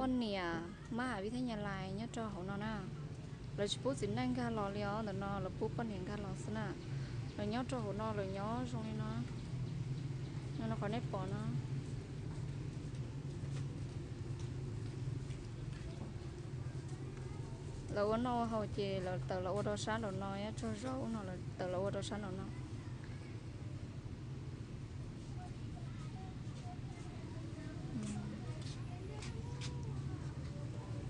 Niam mab ham vib thab nyas lais nyob rau hauv no na. Lawv tsis pub txiv neej nkag los li os, ntawm no lawv pub poj niam nkag los xwb na. Lawv nyob rau hauv no, lawv nyob zoo li no. No, no qhov nej pom no. Lawv ua noj ua haus ces lawv tawm los ua rau sab nraum no, nyob tsaug zog ub no lawv tawm los ua rau sab nraum no.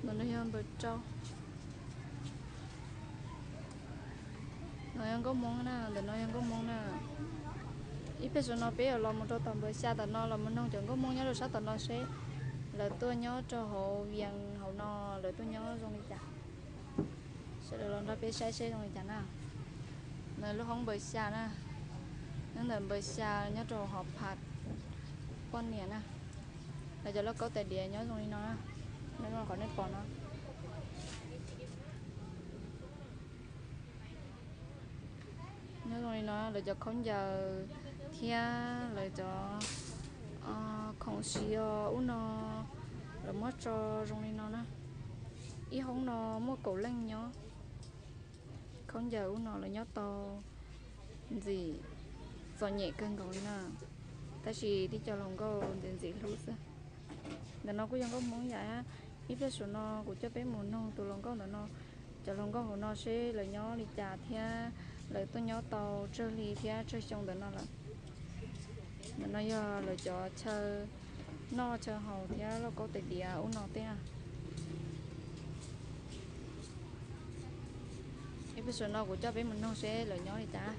Ntawm no yog npawg Tsau. No yog nkauj Hmoob na, ntawm no yog nkauj Hmoob na. Ib pliag saum no peb yuav los mus rau tom npawg Xya tom no los mus noog cov nkauj Hmoob nyob rau sab tom no seb lawv tuaj nyob rau hauv Vias hauv no lawv tuaj nyob zoo li cas. Sawv daws los nrog peb saib seb zoo li cas na. No lub hoob npawg Xya na, nyob ntawm npawg Xya nyob rau hauv hov phav poj niam na. Lawv cov lauj kaub tais diav nyob zoo li no na, nyob zoo qhov nej pom no. Nyob zoo li no lawv cov khaub ncaws thiab lawv cov khoom siv ub no lawv muab tso zoo li no na. Ib hoob no muaj kaum leej nyob. Khaub ncaws ub no lawv nyob tau ntxim txom nyem kawg nkaus li na, tab sis tib co hluas nkauj ntxim ntxim hlub xwb. Ntawm no kuj yog nkauj Hmoob ib yam. Ib pliag saum no kuv coj peb mus noog tus hluas nkauj ntawm no, cov hluas nkauj hauv no seb lawv nyob li cas thiab lawv tuaj nyob tau tsawg hli thiab tsawg xyoo ntawm no lawm. Ntawm no yog lawv cov chaw noj chaw haus thiab lauj kaub tais diav ub no tej na. Ib pliag saum no kuv coj peb mus noog seb lawv nyob li cas.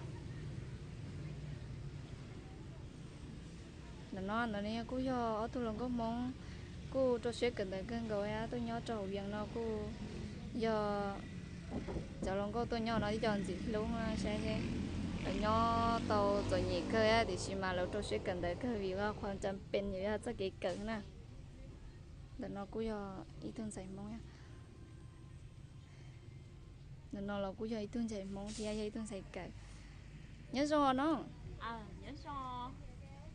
Ntawm no ntawm no kuj yog ob tug hluas nkauj Hmoob, kuj rau siab kawm ntawv kawg nkaus, tuaj nyob rau hauv Vias no kuj yog cov hluas nkauj tuaj nyob no ib co ntxim hlub saib seb. Lawv nyob tau txom nyem kawg tiam sis mas lawv rau siab kawm ntawv kawg vim yog qhov ntsa pes, yog txoj kev kawm na. Ntawm no kuj yog ib tug ntxhais Hmoob. Ntawm no los kuj yog ib tug ntxhais Hmoob thiab yog ib tug ntxhais kawm. Nyob zoo os no.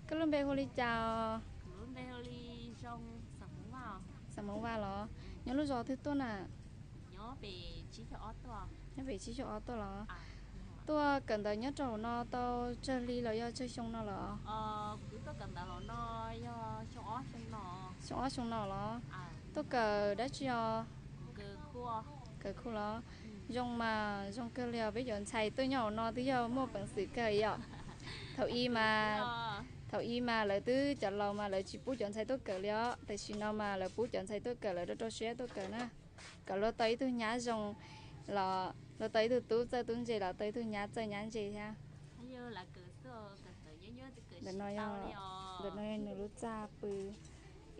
Koj lub npe hu li cas os? Xam Hmoob Vaj los? Nyob lub zos twg tuaj na? Nyob pem tsib caug ob tuaj los? Tuaj kawm ntawv nyob rau hauv no tau tsawg hli los yog tsawg xyoo no los? Xyoo ob xyoo no los? Tuaj kawm dab tsi os? Kawm khu los? Zoo mas zoo kawg li os, peb cov ntxhais tuaj nyob hauv no twb yog muaj peev xwm kawg yom. Thaum i mas, thaum i mas lawv twb cov laus mas lawv tsis pub cov ntxhais tuaj kawm li os, tam sim no mas lawv pub cov ntxhais tuaj kawm, lawv rau rau siab tuaj kawm na. Kom luag tau ib tug nyab zoo los luag tau ib tug tub txawj tub ntse los tau ib tug nyab txawj nyab ntse thiab. Ntawm no yog, ntawm no yog nws lub txaj pw.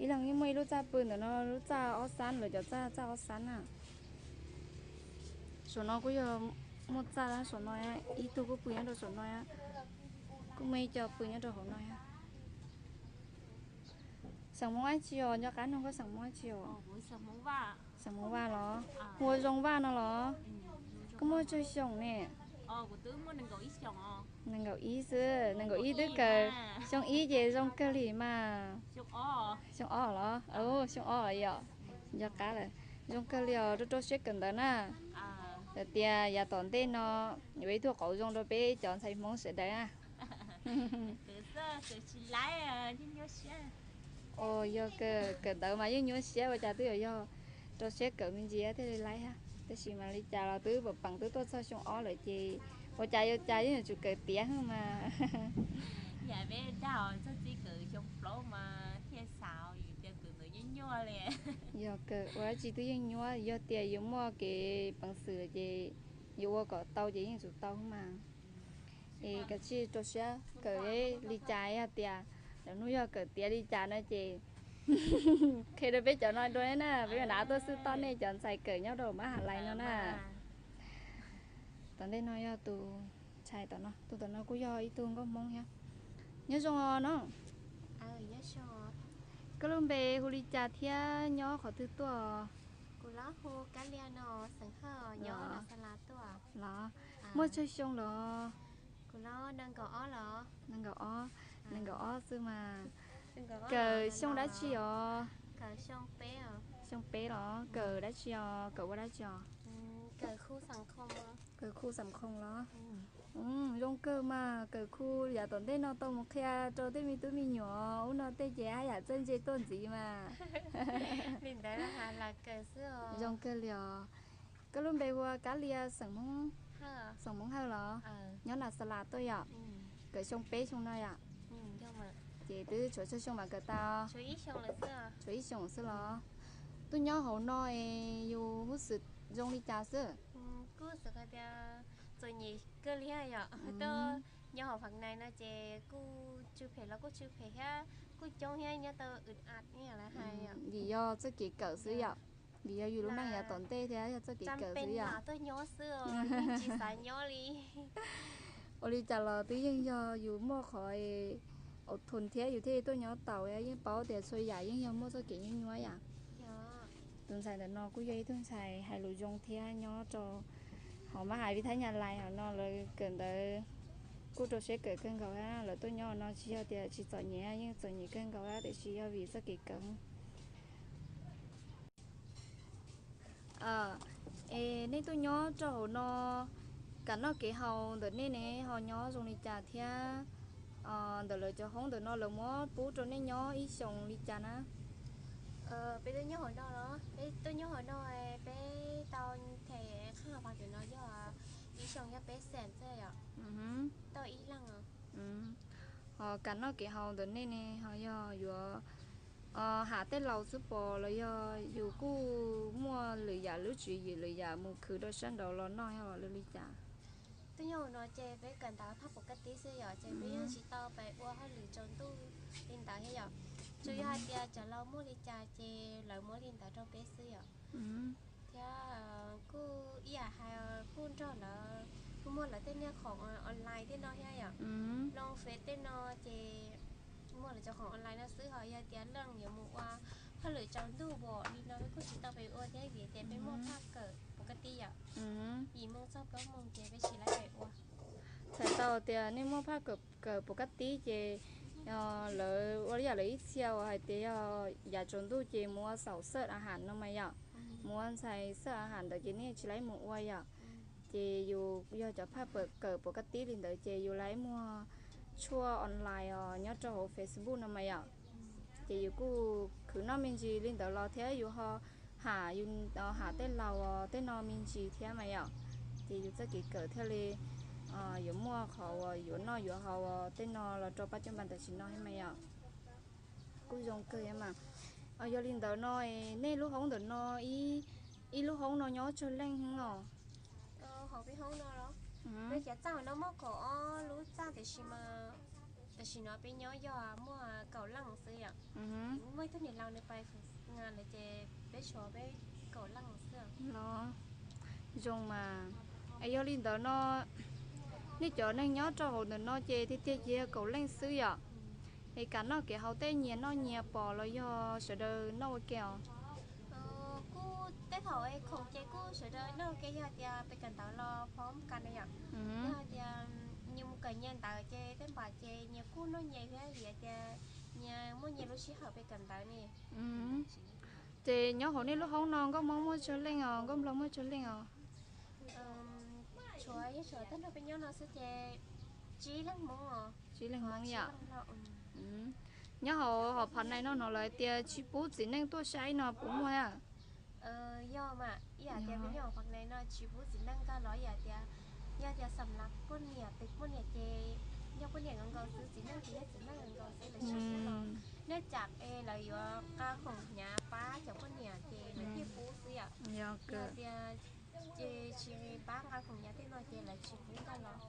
Ib leeg yeej muaj ib lub txaj pw, ntawm no lub txaj ob xab, lawv cov txaj, txaj ob xab na. Saum no kuj yog muaj txaj na, saum no ib tug kuj pw nyob rau saum no, kuj muaj ib co pw nyob rau hauv no. Xeem Hmoob dab tsi os? Nco qab nug koj xeem Hmoob dab tsi os? Xeem Hmoob Vaj los? Hu ua Zoo Vaj no los? Koj muaj tsawg xyoo ne? Nees nkaum ib xwb, nees nkaum ib twb kawm, xyoo ib ces zoo kawg li mas. Xyoo ob los? Xyoo ob yom. Nco qab lawm. Zoo kawg li os, rau rau siab kawm ntawv na. Yog tias yav tom ntej no yuav ib tug qauv zoo rau peb cov ntxhais Hmoob sawv daws na. Yog kawm, kawm ntawv mas yeej nyuaj siab, ua cas twb yuav yog rau siab kawm me ntsis thiaj li laib thiab. Tab sis mas li cas los twb peem peem twb tuaj txog xyoo ob lawm ces ua cas yuav cas yeej yuav tsum kawm tiav mas. Yog kawm ua dab tsi twb yeej nyuaj, yog tias yuav muaj kev peev xwm ces yuav ua kom tau ces yeej tsum tau mas. Es kav tsij rau siab kawm li cas, yog tias lwm hnub yog kawm tiav li cas no ces qhia rau peb cov no dua na, peb yuav hnav tuaj xwb toj nej cov ntxhais kawm nyob rau mab ham lais no na. Tom ntej no yog tus ntxhais tom no, tus tom no kuj yog ib tug nkauj Hmoob thiab. Nyob zoo os no. Koj lub npe hu li cas thiab nyob qhov twg tuaj? Los, muaj tsawg xyoo los? Nees nkaum ob, nees nkaum ob xwb mas. Kawm xyoo dab tsi os? Xyoo peb los kawm dab tsi os, kawm ua dab tsi os? Kawm khu xam khoo los? Zoo kawg mas, kawm khu yav tom ntej no tau mus qhia rau tej me tub me nyuam ub no tej ces haj yam txawj ntse tuaj ntxiv mas. Zoo kawg li os. Koj lub npe hu ua Kab Lia, xeem Hmoob Hawj los? Nyob Nas Xas Las tuaj yom? Kawm xyoo peb xyoo no yom? Ces twb tshuav tsawg xyoo mam kawm tag? Tshuav ib xyoos xwb los? Tuaj nyob hauv no es yus huj xwm zoo li cas xwb? Kuj xav hais tias txom nyem kawg li yom. Tuaj nyob hauv Fab Nais no ces kuj tsw phem los kuj tsw phem thiab, kuj coob thiab, nyob tau ua lawv hais. Vim yog txoj kev kawm xwb yom? Vim yog yus lub neej yav tom ntej thiab yog txoj kev kawm xwb yom? Tuaj nyob xwb, tsis xav nyob li. Ua li cas los twb yeej yog yus muaj qhov aus thum thiab yus thiaj tuaj nyob tau, yeej paub tias txhua yam yeej yog muaj txoj kev nyuaj nyuaj yom. Tus ntxhais ntawm no kuj yog ib tug ntxhais hais lus zoo thiab nyob rau hauv mab hais Vib Thab Nyab Laj hauv no, lawv kawm ntawv kuj rau siab kawm kawg nkaus. Lawv tuaj nyob no tsis yog tias tsis txom nyem, yeej txom nyem kawg nkaus tiam sis yog vim txoj kev kawm. Es nej tuaj nyob rau hauv no, kev noj kev haus ntawm nej ne ho nyob zoo li cas thiab ntawm lawv cov hoob ntawm no lawv muab pub rau nej nyob ib xyoos li cas na? Peb tuaj nyob hauv no los, peb tuaj nyob hauv no, peb tau them qhab hauv pas kev no yog ib xyoos yog peb xees xwb yom, tau ib leeg. Ho kev noj kev haus ntawm nej ne ho yog yuav ham tej laus xwb pom los yog yus kuj muaj lwm yam lub tswv yim lwm yam mus khwv rau sab nraud los noj yog li cas? Tuaj nyob hauv no ces peb kawm ntawv phaj pom kaj tib xwb yom, ces peb yeej tsis tau pes ua hauj lwm tsaus ntuj li ntawd thiab yom. Tsuas yog hais tias cov laus muaj li cas ces lawv muab li ntawd rau peb xwb yom. Thiab kuj ib yam hais kuj nrog lawv, kuj muaj lawv tej niag khoom online tej no thiab yom. Loo Fev tej no ces muaj lawv cov khoom online no xwb, ho yog tias leej yuav mus ua hauj lwm tsaus ntuj npaum li no peb kuj tsis tau pes ua thiab vim tias peb muaj phaj kawm pom kaj tib yom. Yim moos txog plaub moos ces peb tsis laib pes ua. Txhais tau tias nej muaj phaj kawm pom kaj tib ces lawv ua li yam lawv ib txhia uas hais tias yog yav tsaus ntuj ces mus ua xaum xaj a has no mas yom, mus ua ntxhais xaj a has ntawd ces nej tsis laib mus ua yom. Ces yus yog cov phaj kawm pom kaj tib li ntawd ces yus laib muag tshuaj online os nyob rau hauv Facebook no mas yom. Ces yus kuj khwv noj me ntsis li ntawd los thiab yus ho ham, yus ham tej laus tej no me ntsis thiab mas yom. Ces yus txoj kev kawm thiaj li yuav muaj qhov uas yuav noj yuav haus tej no los rau pab cov npa tam sim no thiab mas yom. Kuj zoo kawg thiab mas. Yog li ntawd no nej lub hoob ntawm no, ib lub hoob no nyob tsawg leej os? Hauv peb hoob no los, peb cov txaj hauv no muaj kaum ob lub txaj tiam sis mas tam sim no peb nyob yog muaj kaum leej xwb yom. Muaj ib tug niam laus nws pais lawm ces peb tshuav peb kaum leej xwb los. Zoo mas. Es yog li ntawd no nej cov neeg nyob rau hauv ntawm no ces tiag tiag ces yog kaum leej xwb yom? Es kev noj kev haus tej nyias noj nyias pom los yog sawv daws noj ua ke os? Kuj tej thaum khoom ces kuj sawv daws noj ua ke, yog tias pes kawm ntawv los phob kas na yom. Yog tias nyias mus kawm nyias ntawv ces tej npam ces nyias kuj noj nyias thiab vim tias nyias muaj nyias lub sij hawm pes kawm ntawv ne. Ces nyob hauv nej lub hoob no nkauj Hmoob muaj tsawg leej os, nkauj Nplog muaj tsawg leej os? Tshuav, yeej tshuav tag nrho peb nyob no xwb ces tsib leeg Hmoob os. Tsib leeg Hmoob yom. Nyob hauv hom phaj nais no hnov lawv tias tsis pub txiv neej tuaj saib no puas muaj? Yog mas, ib yam tias peb nyob hauv phaj nais no tsis pub txiv neej nkag los, ib yam tias, yog tias xam lav poj niam, peb poj niam ces yog poj niam nkaus nkaus xwb, txiv neej ces yog txiv neej nkaus nkaus xwb, lawv tsis pub los. Nej tsam es lawv yuav nqa khoom hnyav pab cov poj niam ces lawv thiaj pub xwb yom. Yog tias ces tsis pab nqa khoom hnyav tej no ces lawv tsis pub nkag los.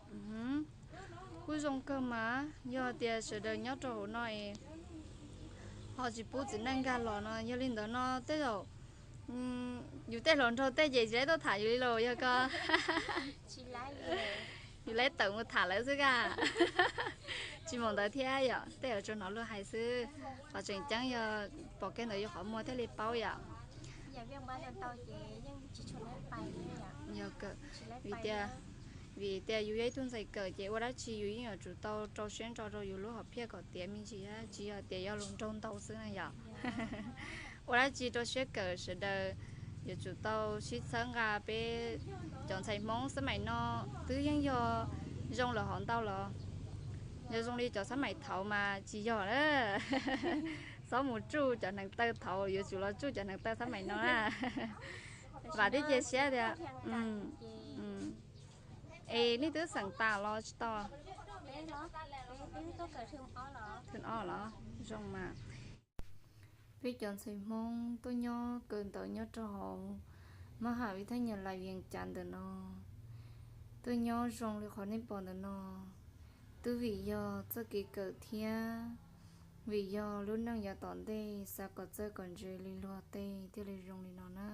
Kuj zoo kawg mas, yog tias sawv daws nyob rau hauv no es ho tsis pub txiv neej nkag los no, yog li ntawd no tej zaum yus tej hluas nraug tej ces tsis laib tuaj tham yus li los yog ko. Yus laib tawm mus tham lawv xwb ka. Tsis mas ntawd thiab yom, tej zaum tsuas hnov luag hais xwb, qhov tseem ceeb yog pom kiag ntawd yus qhov muag thiaj li paub yom. Yog, vim tias, vim tias yus yog ib tug ntxhais kawm ces ua dab tsi yus yeej yuav tsum tau rau siab ntso rau yus lub hom phiaj kom tiav me ntsis, tsis yog tias yog hluas nraug ntau xwb na yom. Ua dab tsi rau siab kawm sawv daws, yuav tsum tau sib txhawb nqa peb cov ntxhais Hmoob xab maim no. Twb yeej yog zoo lawm hov ntau los, yog zoo li cov xab maim thaud mas tsis yog na. Txhob mus tsuj cov hneev taw thaud, yuav tsum los tsuj cov hneev taw xab maim no na. Vam thiab cia siab tias, es nej twb xeem tas los tsis tau? Thwm ob los zoo mas. Peb cov ntxhais Hmoob tuaj nyob kawm ntawv nyob rau hauv mab ham vib thaj nyas las Vias Cas ntawm no, tuaj nyob zoo li qhov nej pom ntawm no, twb vim yog txoj kev kawm thiab vim yog lub neej yav tom ntej xav kom txawj kom ntse li luag tej thiaj li zoo li no na.